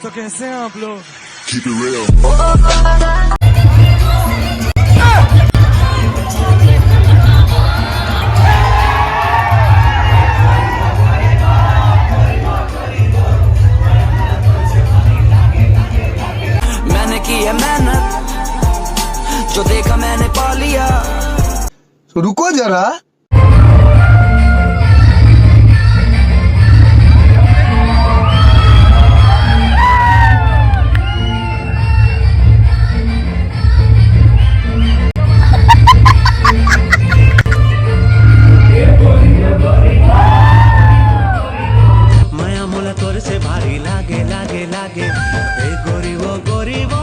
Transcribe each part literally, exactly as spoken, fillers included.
तो कैसे हैं आप लोग? मैंने की है मेहनत, जो देखा मैंने पा लिया। तो रुको जरा। मया मोला तोर से भारी लागे लागे लागे। ए गोरी वो गोरी वो।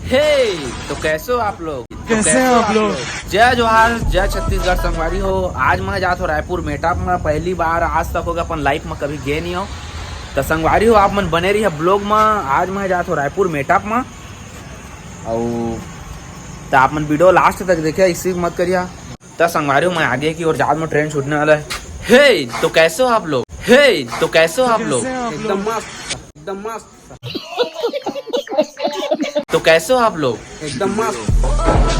हे, तो कैसे हो आप लोग? तो कैसे हैं आप लोग? जय जोहार, जय छत्तीसगढ़ संगवारी हो। आज मैं जात हो रायपुर मेटअप में, पहली बार आज तक होगा अपन लाइफ में कभी गए नहीं हो। तो संगवारी हो, आप मन बने रहिए ब्लॉग में। आज मैं जात हो रायपुर मेटअप में, और तो आप मन वीडियो लास्ट तक देखिए, स्किप मत करिए। तो संगवारी हो, मैं आगे की ओर जात में ट्रेन छूटने वाला है। हे, तो कैसे हो आप लोग? हे, तो कैसे हो आप लोग? कैसे हैं आप एकदम लोग? मस्त, एकदम मस्त। तो कैसे हो आप लोग? एकदम मस्त।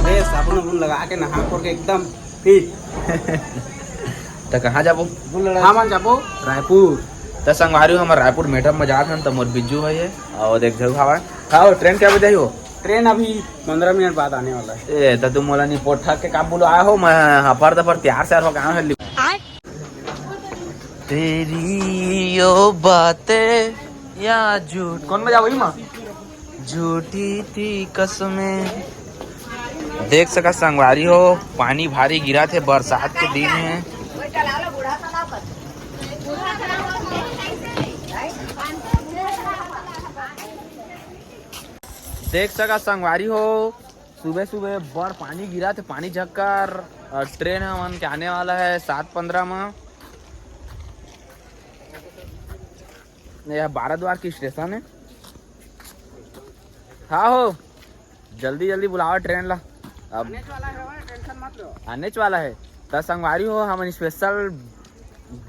रे साबुन उबुन लगा के नहा खोर के एकदम फिट। तो कहाँ जाबो? हम जाबो रायपुर। तो संगवारी हो, हमर रायपुर मेटअप में जात हन, तो मोर बिज्जू भाई है और एक झन हवा। हाँ, ट्रेन क्या बजे ही हो? ट्रेन अभी पंद्रह मिनट बाद आने वाला है। ए, तो तुम मोला नहीं पोठा के काम बोलो आया हो, मैं हफर दफर तैयार सैयार हो कहाँ है? तेरी यो बातें या झूठ, कौन बजा वही माँ? झूठी थी कसमें। देख सका संगवारी हो, पानी भारी गिरा थे, बरसात के दिन है। देख सका संगवारी हो, सुबह सुबह बड़ पानी गिरा थे, पानी झक्कर। और ट्रेन हमन के आने वाला है सात पंद्रह में। यह बाराद्वार की स्टेशन है। हाँ हो, जल्दी जल्दी बुलावा ट्रेन ला। अब आने वाला है, टेंशन मत लो। आने च वाला है। त संगवारी हो, हमन स्पेशल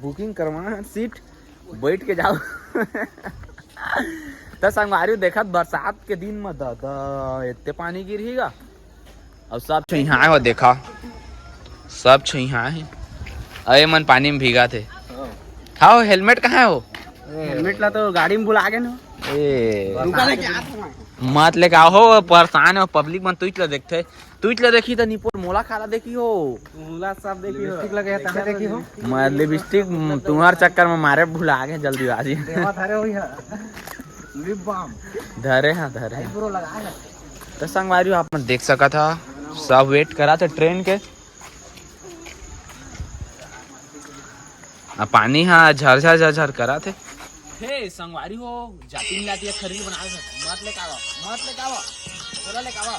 बुकिंग करवा सीट, बैठ के जाओ। त संगवारी हो, देखत बरसात के दिन में दादा एते पानी गिरही गा। अब सब छुइहा हो, देखा, सब छुइहा है। अरे मन पानी में भीगा थे। हाँ, हेलमेट कहाँ है वो? हेलमेट ला तो गाड़ी में भुला गए ना। ए, रुका लेके आ था। मत लेके आओ हो, परेशान हो पब्लिक मन। तुइच ला देखते, तुइच ला देखी त निपोर मोला खाला देखी हो। मुला सब देखी हो। लिपस्टिक लगे है, तहाँ देखी हो। मैं लिपस्टिक तुम्हार चक्कर में मारे भुला गए जल्दीबाजी। देवा धरे हुई है। Lip balm. धरे हाँ, धरे हाँ। ब्रो लगा है। तो संगवारी हो, आप मन देख सका था, सब वेट करा थे ट्रेन के। आ पानी हाँ झरझर झरझर करा थे। हे संगवारी हो, जाति मिलाती है खरील बना दे। मत लेके आवा, मत लेके आवा, बोला लेके आवा।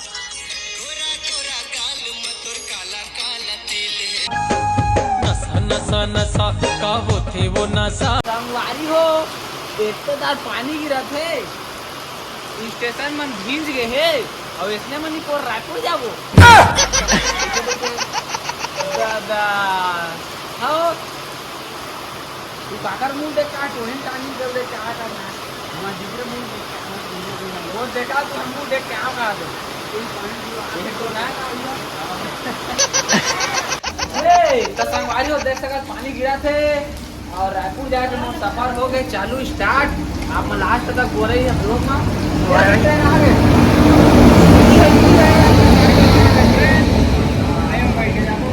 नसा नसा नसा का होथे वो नसा। संगवारी हो, एक तो दार पानी गिरत है, स्टेशन मन भींज गए हे, और इसने मन को रायपुर जाबो। दादा, हाँ, तू काकर मुंह देख का, टोहिन टानी कर दे, क्या करना है? हमारे जिगरे मुंह देख के, वो देखा तो हम मुंह देख के आओ कहा दे। ये तो ना ए, तो संगवारी हो, देख सकत पानी गिरा थे और रायपुर जाए के मोर सफर हो गए चालू स्टार्ट। आप मन लास्ट तक बोले ही हम लोग में।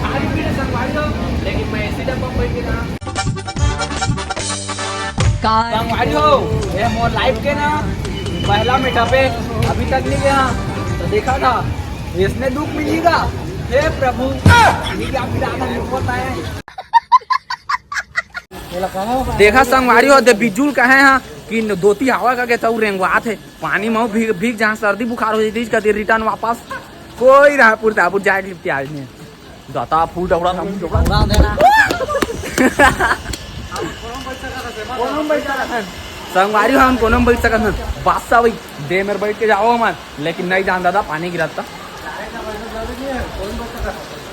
खाली पीने संगवारी हो, लेकिन मैं एसी डब्बा में बैठ के रहा। संगवारी हो, ये मोर लाइफ के ना पहला मीटअप है, अभी तक नहीं गया तो देखा था इसने दुख मिलेगा। हे प्रभु, ये क्या पिलाना नहीं होता है। देखा संगवारी हो, दे बिजुल कहे हा कि धोती हवा करके तऊ रेंगवात है पानी में भीग भीग, जहाँ सर्दी बुखार हो जाती है, इसका रिटर्न वापस कोई रायपुर तायपुर जाए के लिए तैयार नहीं। दाता फूल डबड़ा था, मुंह डबड़ा। संगवारी हो, हम कोनो में बैठ सकत हन, बादशाह भाई दे मेरे बैठ के जाओ हमार, लेकिन नहीं जान दादा, पानी गिरता।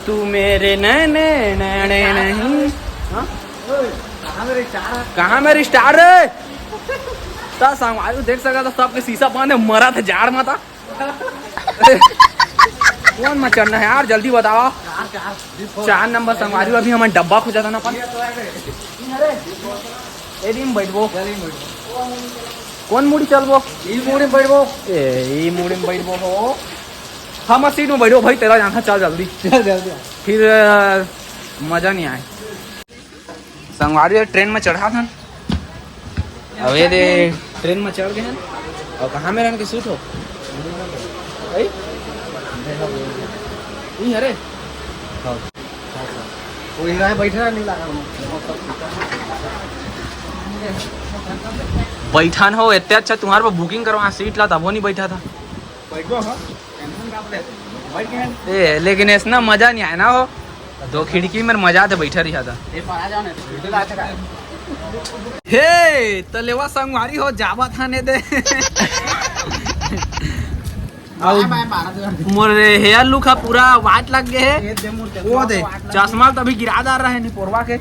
तू मेरे नैने नैने नहीं। हाँ? कहाँ मेरी स्टार है? त संगवारी देख सकत हो, सबके शीशा बंद है, मरत हे जाड़ म त। कोन म चढ़ना हे यार, जल्दी बतावा। चार नंबर संगवारी, अभी हमन डब्बा खोजत हन अपन। ए दे म बइठबो। कोन मुड़ी चलबो? ई मुड़ी म बइठबो। ए, ई मुड़ी म बइठबो हो। हम सीट म बइठबो भाई, तेला जाना, चल जल्दी। चल जल्दी। फिर, अ, मजा नहीं आए। संगवारी हो, ट्रेन म चढ़ात हन। अब ए दे ट्रेन म चढ़ गे हन। अउ कहाँ मेर हन के सूत हो? अई? इही हरे? हाँ। वही रहे, बैठे रहे, नहीं लगा। बइठन हो, एते अच्छा तुम्हार बर booking करवा सीट ला, तभो नहीं बइठा था। बैठो, हाँ। Tension का ले? बैठ गए। ए, लेकिन ऐसना मजा नहीं आए ना हो। दो खिड़की में मजा आते, बैठा रहा था। ये पर आ जाओ ना, तो खिड़की ला था। हे, त लेवा संगवारी हो, जावा थाने दे। बाय, बाय, बाय, बाय। मोर hair look हा पूरा white लग गए हे। ये दे मुड़ के। वो दे। चश्मा तभी गिरा डार रहा है निपोरवा के।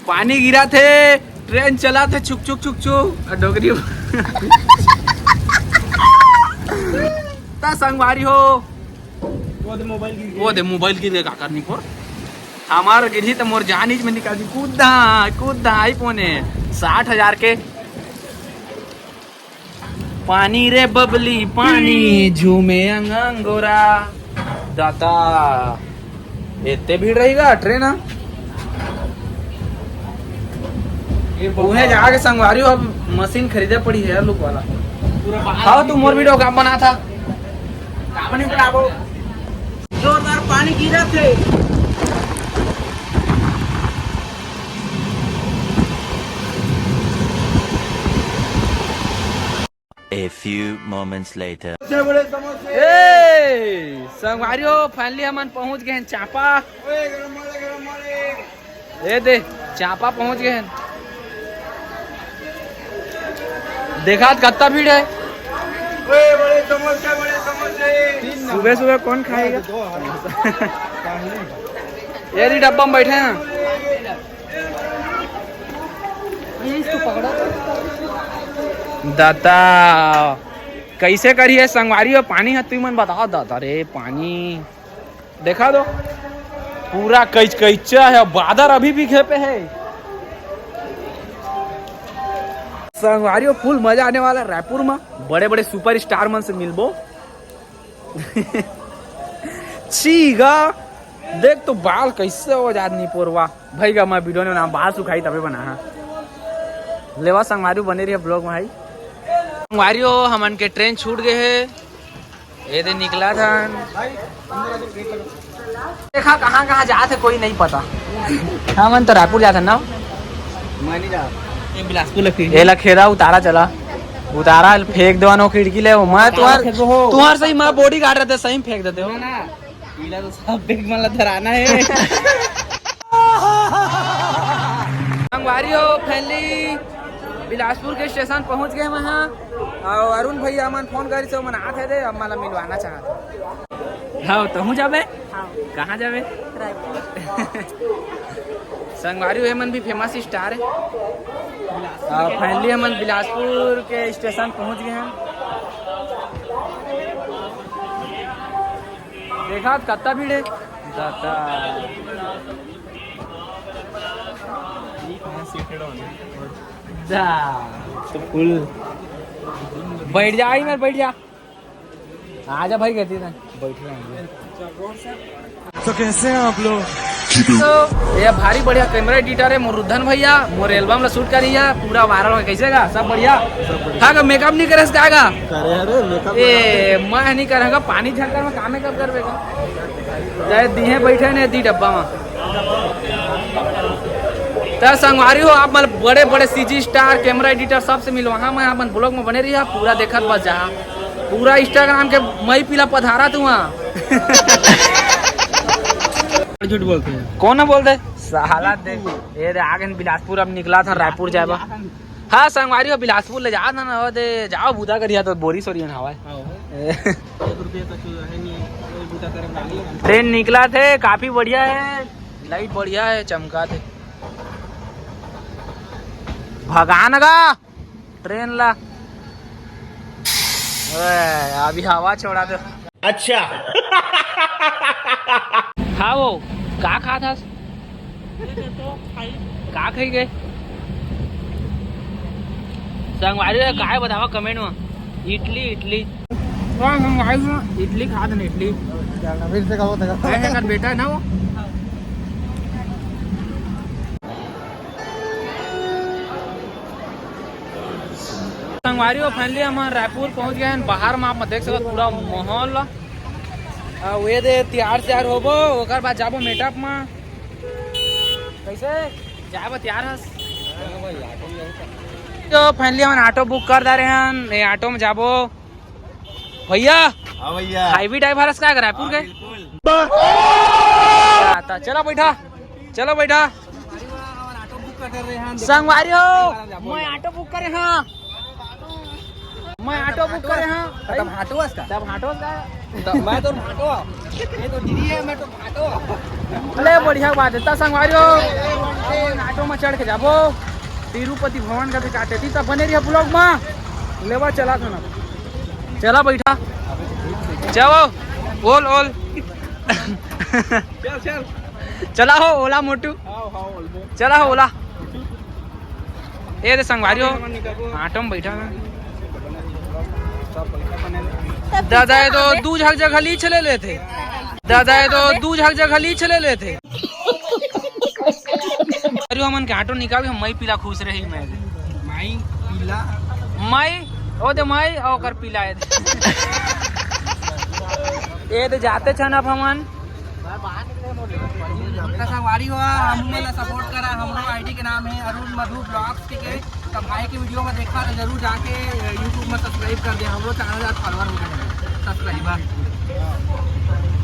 पानी गिरत हे, ट्रेन चलत हे, छुक छुक छुक छुक। अउ डोकरी। त संगवारी हो, वो दे मोबाइल गिर गया। वो दे मोबाइल गिर गया, का करनी कोर। हमार गिरही त मोर जान इच में निकाल दी। कूदा, कूदा, iPhone हे, साठ हजार के। पानी रे बबली पानी, झूमे अंग अंगोरा। दाता, एते भीड़ रही गा ट्रेन हा? उहे जाके संगवारी हो, अब मशीन खरीदे पड़ी hair look वाला। हाँ, तू मोर video का बना था? का बने बनाबो? जोरदार पानी गिरत हे। A few moments later. ए, संगवारी हो, finally हमन पहुंच गए हैं चांपा। ए दे, चांपा पहुंच गए हैं। देखा त कत्ता भीड़ है। सुबह सुबह कौन खाएगा? ये रही डब्बा में बैठे हैं। ये इसको पकड़ो। दाता, कैसे करिए संगवारी हो? पानी है, तुमन बताओ दाता रे, पानी देखा दो, पूरा कच कच्चा है, बादर अभी भी घेपे है। संगवारी हो, full मजा आने वाला है रायपुर में, बड़े बड़े super star मन से मिलबो। छी गा, देख तो बाल कैसे हो जात निपोरवा। भाई गा, मैं video में ना बाल सुखाई तबे बना हा। लेवा संगवारी बने रहिए vlog में भाई। संगवारी हो, हमन के ट्रेन छूट गए है। ये दे निकला था। देखा कहाँ कहाँ जात है कोई नहीं पता। हमन तो रायपुर जात है ना। मैं नहीं जा। ये बिलासपुर लग गई। ये ला खेदा उतारा चला। उतारा फेंक दो नो खिड़की ले। मैं तुम्हार, फेंको हो। तुम्हार सही मैं bodyguard रहते, सही में फेंक देते हो। ना, ना। पीला तो सब bag में ला धराना है। संगवारी हो, finally बिलासपुर के स्टेशन पहुंच गए वहाँ। और अरुण भैया मन फोन करी से मन आत है दे, अब मला मिलवाना चाहत है। हाँ, तो हूँ जाबे? हाँ। कहाँ जाबे? रायपुर। संगवारी हो, ये मन भी famous star है। और finally हमन बिलासपुर के स्टेशन पहुंच गए हैं। देखा त कत्ता भीड़ है। दाता। दा। तो full। बैठ जा, आई में बैठ जा। आजा भाई, कहती ना। बैठ रहे हैं। तो कैसे हैं आप लोग? तो ये भारी बढ़िया camera editor है मोर रुद्धन भैया, मोर album ला shoot करी है, पूरा viral हो। कैसे गा? सब बढ़िया? सब बढ़िया। हाँ, का makeup नहीं करे का गा? करे, अरे makeup ए, मैं नहीं करूँगा, पानी झक्कर में का makeup करबे का? चाहे दिहे बैठे ने दी डब्बा में। त संगवारी हो, आप मन बड़े बड़े CG star, camera editor सबसे मिलवा। हाँ, मैं अपन vlog में बने रही, पूरा देखत बस जहाँ पूरा Instagram के मई पीला पधारा तू वहाँ। झूठ बोलते हैं। कौन ना बोलते? साला दे। ये दे, आ गए बिलासपुर, अब निकला था रायपुर जाएबा। हाँ, संगवारी हो, बिलासपुर ले जात ना, ना, दे, जाओ, बूता करिया तो बोरी सोरी हन हवाए। हाँ, हो। ए। एक रुपया का चूल्हा है नहीं, कोई बूता करे वाला नहीं। ट्रेन निकला थे, काफी बढ़िया है, light बढ़िया है, चमका थे। भगा न गा ट्रेन ला। ओए, अभी हवा छोड़ा दो। अच्छा। हाँ वो, का खात हस? का खाई गे? संगवारी हो, काय बतावा कमेंट में। इडली, इडली। हाँ, संगवारी हो, इडली खात हन, इडली। फिर से कहो, देखो। ऐसे कर बेटा है ना वो। संगवारी हो, finally हमन रायपुर पहुंच गए हैं। बाहर में आप देख सकत पूरा माहौल। आ, वे दे तैयार तैयार होबो, ओकर बाद जाबो meetup में। कैसे जाबो, तैयार हस? तो finally हमन ऑटो बुक कर डारे हन, ये ऑटो में जाबो। भैया, हाँ भैया। हाईवे ड्राइवर हस का रायपुर हाँ, के? बिल्कुल। हाँ, तो चलो बैठा, चलो बैठा। संगवारी हो, मैं ऑटो बुक करे हाँ, मैं ऑटो बुक करे हाँ। तब ऑटो हस का? तब ऑटो हस का? तो मैं तो ऑटो हूँ। ये तो दीदी है, मैं तो ऑटो हूँ। ले, बढ़िया बात है। त संगवारी हो, ऑटो में चढ़ के जाबो तिरुपति भवन का भी काटे थी, तब बने रहिए vlog में। लेवा चला था ना, चला बैठा, जाओ, ओल ओल। चल, चल। चला हो ओला मोटू। हाँ, हाँ, ओल दे। चला हो ओला। ए दे संगवारी हो, ऑटो में बैठा है। दादा, ये तो दू झक जगह लीछ ले लेथे। दादा, ये तो दू झक जगह लीछ ले लेथे। अरे हमन के ऑटो निकाल के मई पीला खुश रही मैं। माई पीला। माई, ओ दे माई, ओ कर पीला है। ए दे जाते छन अब हमन। संगवारी हो, हम मन ला सपोर्ट करा, हमरो आईडी के नाम है अरुण मधु ब्लॉग्स, ठीक है। तो भाई के वीडियो में देखा तो जरूर जाके YouTube में सब्सक्राइब कर दे, हमरो चैनल आज फॉलोअर हो गए हैं, सब्सक्राइबर।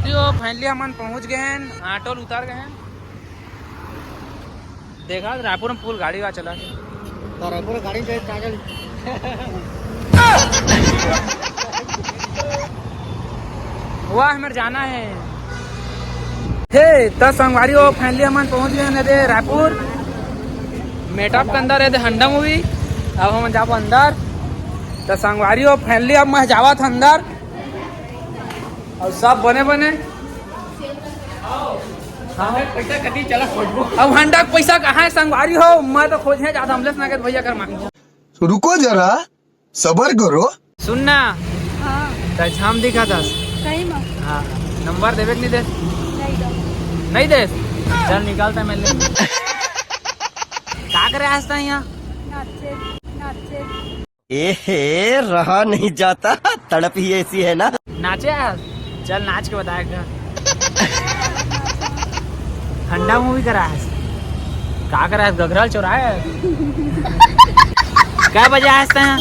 तो फाइनली हमन पहुंच गए हैं, ऑटो ल उतार गए हैं। देखा रायपुर में फुल गाड़ी वा चला। तो रायपुर गाड़ी से चार्जर। वाह, हमें जाना है। हे, त संगवारी हो, फाइनली हमन पहुंच गए हैं दे रायपुर। मेटअप के अंदर है दे हंडा मूवी। अब हम जाबो अंदर। त संगवारी हो, फाइनली अब मैं जावत अंदर। और सब बने बने। हाँ, पैसा कती चला खोजबो। अब हंडा के पैसा कहाँ है संगवारी हो? मैं तो खोजे जात अमलेश नागेश भैया कर मांगू। तो रुको जरा, सबर करो। सुन ना। हाँ। त झाम दिखा दस। सही में? हाँ। नंबर देवे कि नहीं दे? नहीं दो। नहीं दे? चल निकालता मैं ले। का करे आज तक यहाँ? नाचे, नाचे। एहे, रहा नहीं जाता, तड़प ही ऐसी है ना। नाचे आज? चल नाच के बताएगा। हंडा मूवी करा है। का करा है? गघराल चौराहा है। कै बजे आए हस तैं? मैं,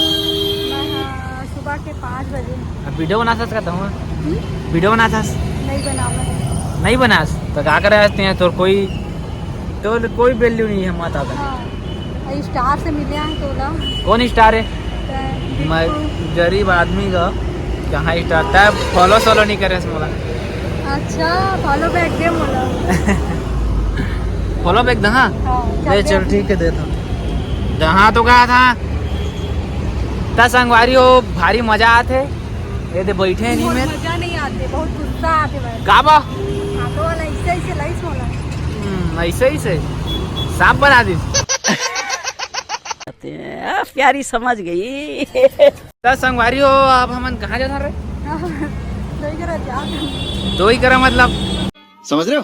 हाँ, सुबह के पाँच बजे। अब वीडियो बनाथस का तहूँ? हम्म? वीडियो बनाथस? नहीं बनावत। नहीं बनास? तो का करे हस तैं? तोर कोई, तोर कोई वैल्यू नहीं है माता का। हाँ। अउ स्टार से मिले हैं तो ना। कौन स्टार है? मैं गरीब आदमी का कहाँ स्टार? तैं फॉलो सॉलो नहीं करे मोला। अच्छा, फॉलो बैक दे मोला। फॉलो बैक दे, हाँ? हाँ, ले चल, ठीक है, देता हूँ। जहाँ तो कहा था, त संगवारी हो, भारी मजा आथे। ये दे बैठे नहीं बहुत में। मजा नहीं आते, बहुत गुस्सा आते भाई। का बा? ऑटो वाला ऐसे ऐसे लाइस वाला। हम्म, ऐसे ही से साफ बना दी। आ, प्यारी समझ गई। त संगवारी हो, अब हमन कहाँ जाना रे? दो ही करा जा। दो ही करा मतलब? समझ रहे हो?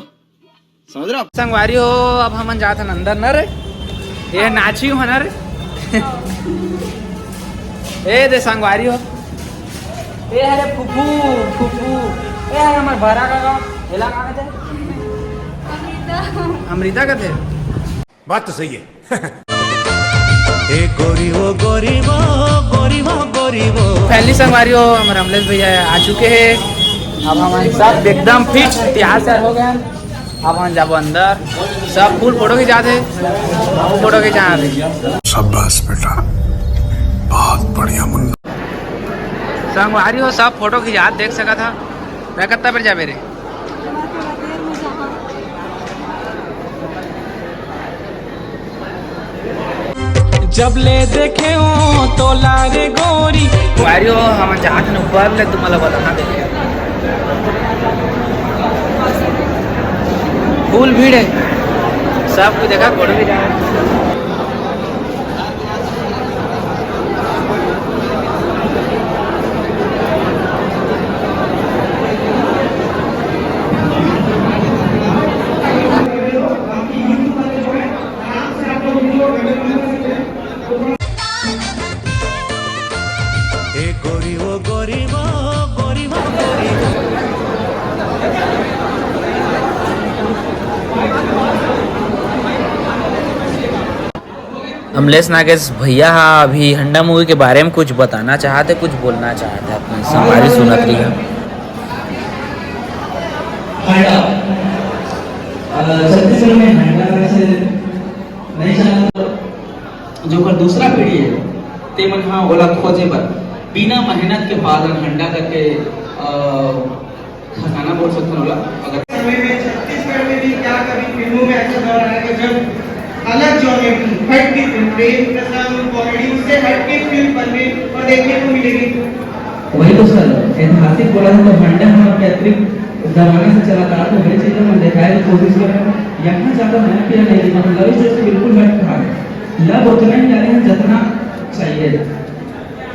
समझ रहे हो आप? संगवारी हो, अब हमन जात हन अंदर न रे। ये नाची हो न रे। ए दे संगवारी हो। ए हरे फुफू, फुफू। ए हरे हमर भरा का गाँव। एला का कहते? अमृता। अमृता कहते? बात तो सही है। ए गोरी वो, गोरी वो, गोरी वो, गोरी वो। फाइनली संगवारी हो, हमर अमलेश भैया आ चुके हैं। अब हम सब एकदम फिट तैयार सैयार हो गए हैं। अब हम जाबो अंदर, सब फुल फोटो खिंचात हे, हम फोटो खिंचात हे। शाबाश बेटा, बहुत बढ़िया मुन्ना। संगवारी हो, सब फोटो खिंचात देख सकत हा। मैं कत्ता बेर जाबे रे? जब ले देखे हो तोला रे गोरी। संगवारी हो, हम जात हन ऊपर ले, तुम्हाला बताना देखे। Full भीड़ है, सब कुछ देखा, गोड़ भी जा। अमलेश नागेश भैया हा अभी हंडा movie के बारे में कुछ बताना चाहते, कुछ बोलना चाहते अपने संगवारी सुनत रही है। हंडा, अ, छत्तीसगढ़ में हंडा वैसे नहीं चला, तो जो ओकर दूसरा पीढ़ी है, ते मन हा ओला खोजे बर बिना मेहनत के पालन हंडा करके, अ, खजाना बोल सकथन ओला। अगर समय में छत्तीसगढ़ में भी क्या कभी फिल्मों में ऐसा दौर आएगा जब अलग जॉनर की हट के फिल्म, प्रेम प्रसंग, कॉमेडी, उससे हट के फिल्म बनने और देखने को मिलेगी? वही तो सर, ऐतिहासिक बोला जाए तो हंडा हम के अतिरिक्त जमाने से चला था, तो हर चीज में दिखाए की कोशिश कर रहे हैं। यहाँ ज्यादा मैंने किया नहीं, मतलब इस वजह से बिल्कुल हट था। लव उतना ही डाले हैं जितना चाहिए।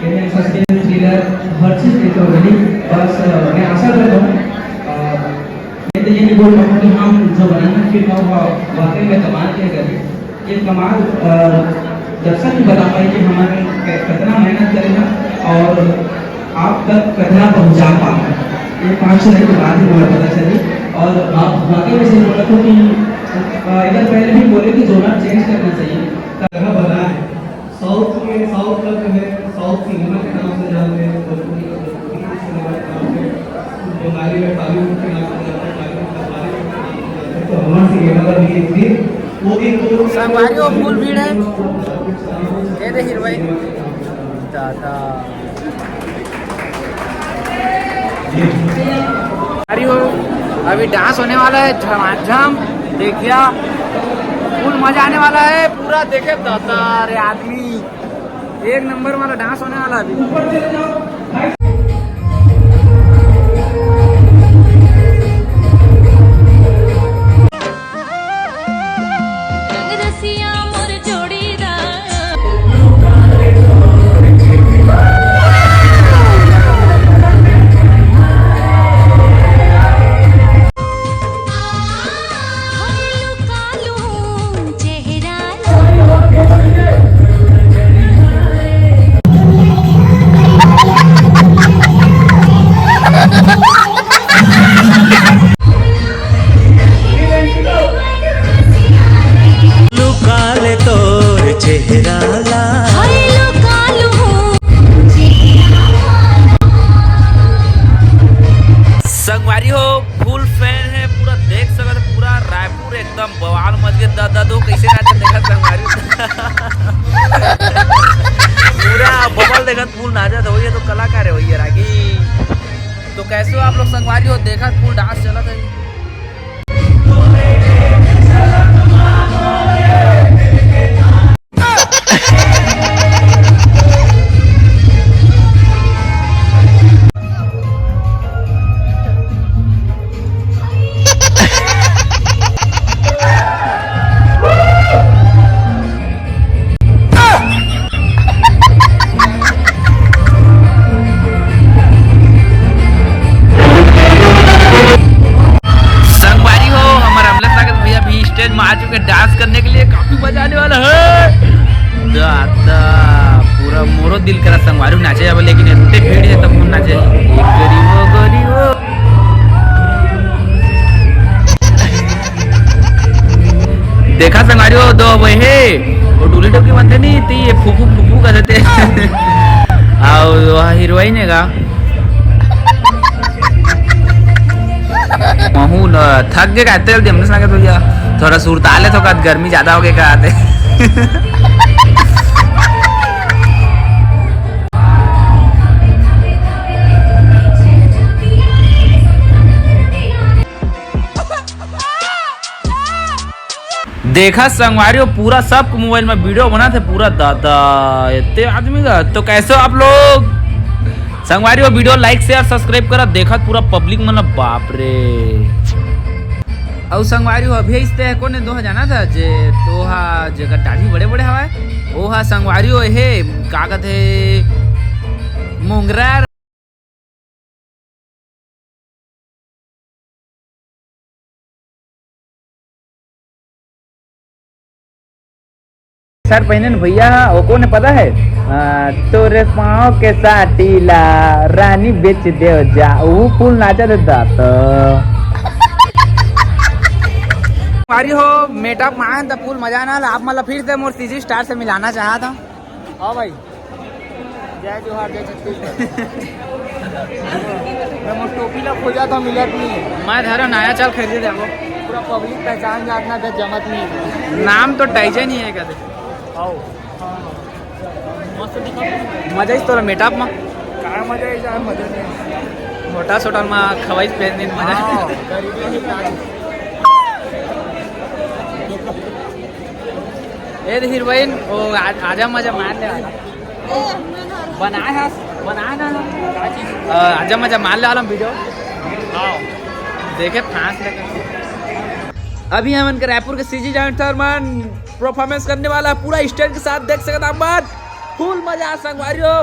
ये सस्पेंस, थ्रिलर, हर चीज के तो बनी। बस, अ, मैं आशा करता हूँ, अ, मैं तो ये नहीं बोल पाऊँ कि हम जो बनाना फिल्म है, वो वाकई में कमाल के करें। ये कमाल, अ, दर्शक भी बता पाए कि हमारे क-, कितना मेहनत करेगा और आप तक कितना पहुँचा पाएगा। ये पाँच छः दिन के बाद ही हमें पता चली। और आप वाकई में सही बोला था कि, अ, एक बार पहले भी बोले कि जोनर चेंज करना चाहिए। तरह बना है। साउथ में, साउथ का जो है, साउथ सिनेमा के नाम से जानते हैं, भोजपुरी को भोजपुरी सिनेमा के नाम से, बंगाली में टॉलीवुड के नाम से जानते हैं, टॉलीवुड का बॉलीवुड के नाम से जानते हैं। तो हमारा सिनेमा का भी एक दिन, वो दिन तो संगवारी हो, full भीड़ है। ये दे हीरोइन। दादा। अरे हो, अभी डांस होने वाला है, झमाझम। देखिया, full मजा आने वाला है पूरा। देखे दादा रे आदमी, एक नंबर वाला डांस होने वाला है अभी। रसिया मोर जोड़ीदार। लुका ले तोर चेहरा ला। संगवारी हो, full fan है, पूरा देख सकत, पूरा रायपुर एकदम बवाल मच गए। दादा दो कैसे नाचत देखत संगवारी। पूरा बबल देखत full नाचत हो, ये तो कलाकार है भैया रागी। तो कैसे हो आप लोग संगवारी हो, देखत full डांस चलत है। संगवारी हो, हमारा अमलेश नागेश भैया भी stage में आ चुके हैं dance करने के लिए। काफी मजा आने वाला है। दादा, पूरा मोरो दिल करा संगवारी नाचे जावे, लेकिन इतने भीड़ है तब नाचे। एक गरीब हो, गरीब हो। देखा संगवारी हो, दो वही, वो डुगली डुगली बनते नहीं थी, ये फूफू फूफू कर देते। और वह हीरोइन है गा। महू न थक गे का तेल देम ना संगे तो या थोड़ा सुरताले तो का गर्मी ज्यादा हो गई का आते। देखा संगवारी हो, पूरा सबके मोबाइल में वीडियो बनाथे पूरा। दादा, इतने आदमी का तो कैसे हो आप लोग? संगवारी हो, वीडियो like share subscribe करा। देखा पूरा पब्लिक मन, बाप रे। अउ संगवारी हो, अभी इस ते कोने दो हा जाना था जे, तो हा जेकर दाढ़ी बड़े बड़े हवाए, ओ हा संगवारी हो हे, का कहते, मोंगरा। शर्ट पहने न भैया, वो कौन है पता है? आ, तोरे पाँव के साटी ला रानी बेच देव जा, वो फूल नाचा देता तो। संगवारी हो, मेटअप मान त फूल मजा ना ला, आप मतलब फिर से मोर सीजी स्टार से मिलाना चाहा था। हाँ भाई, जय जोहार, जय छत्तीसगढ़। मैं मोर टोपी ला खोजा था, मिलत नहीं। मैं धरो नया चाल खरीदे जाबो। पूरा पब्लिक पहचान जात ना, जब जमत नहीं। नाम तो टाइजे नहीं है कदे। आओ। मजा इस तोला मेटअप मा। का मजा है यार, मजा नहीं। होटल सोटल मा खवाई पहन दिन मजा। हाँ, गरीबी ही प्यार। ए दे हीरोइन, ओ आ-, आजा मजा मार ले। बनाए हस, बनाए ना। अ, आजा मजा मार ले वाला वीडियो। देखे फांस लेकर। अभी हमन के रायपुर के सीजी डांसर मन परफॉर्मेंस करने वाला है पूरा स्टैंड के साथ, देख सकत आप मन। फुल मजा संगवारी हो।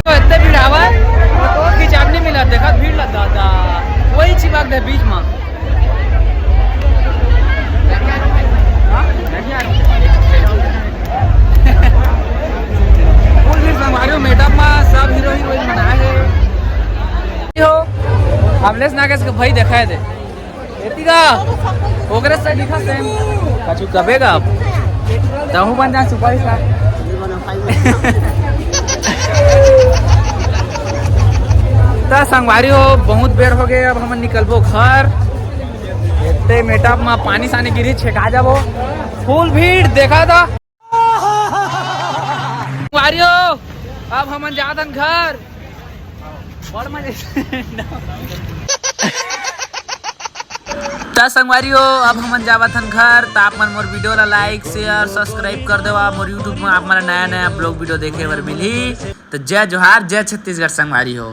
तो इतने भीड़ आवा, तो खिंचाव नहीं मिला, देखा भीड़ लग दादा, वही चिपक दे बीच में। फुल भीड़ संगवारी हो, मेटअप में सब हीरो हीरोइन बनाए हैं। हो, अमलेश नागेश के भाई दिखाए दे। एतिका ओकरे से लिखा सेम। कछु कबे का अब? तहु बन जा सुपरस्टार। त संगवारी हो, बहुत बेर हो गए, अब हमन निकलबो घर। एते मेटअप मा पानी सानी गिरी, छेका जाबो। फुल भीड़ देखा था। संगवारी हो, अब हमन जात हन घर। बड़ मजा। त संगवारी हो, अब हमन जावत हन घर। त आप मन मोर वीडियो ला like, share, subscribe कर देवा। मोर YouTube में आप मन नया नया ब्लॉग वीडियो देखे बर मिलही। त जय जोहार, जय छत्तीसगढ़ संगवारी हो।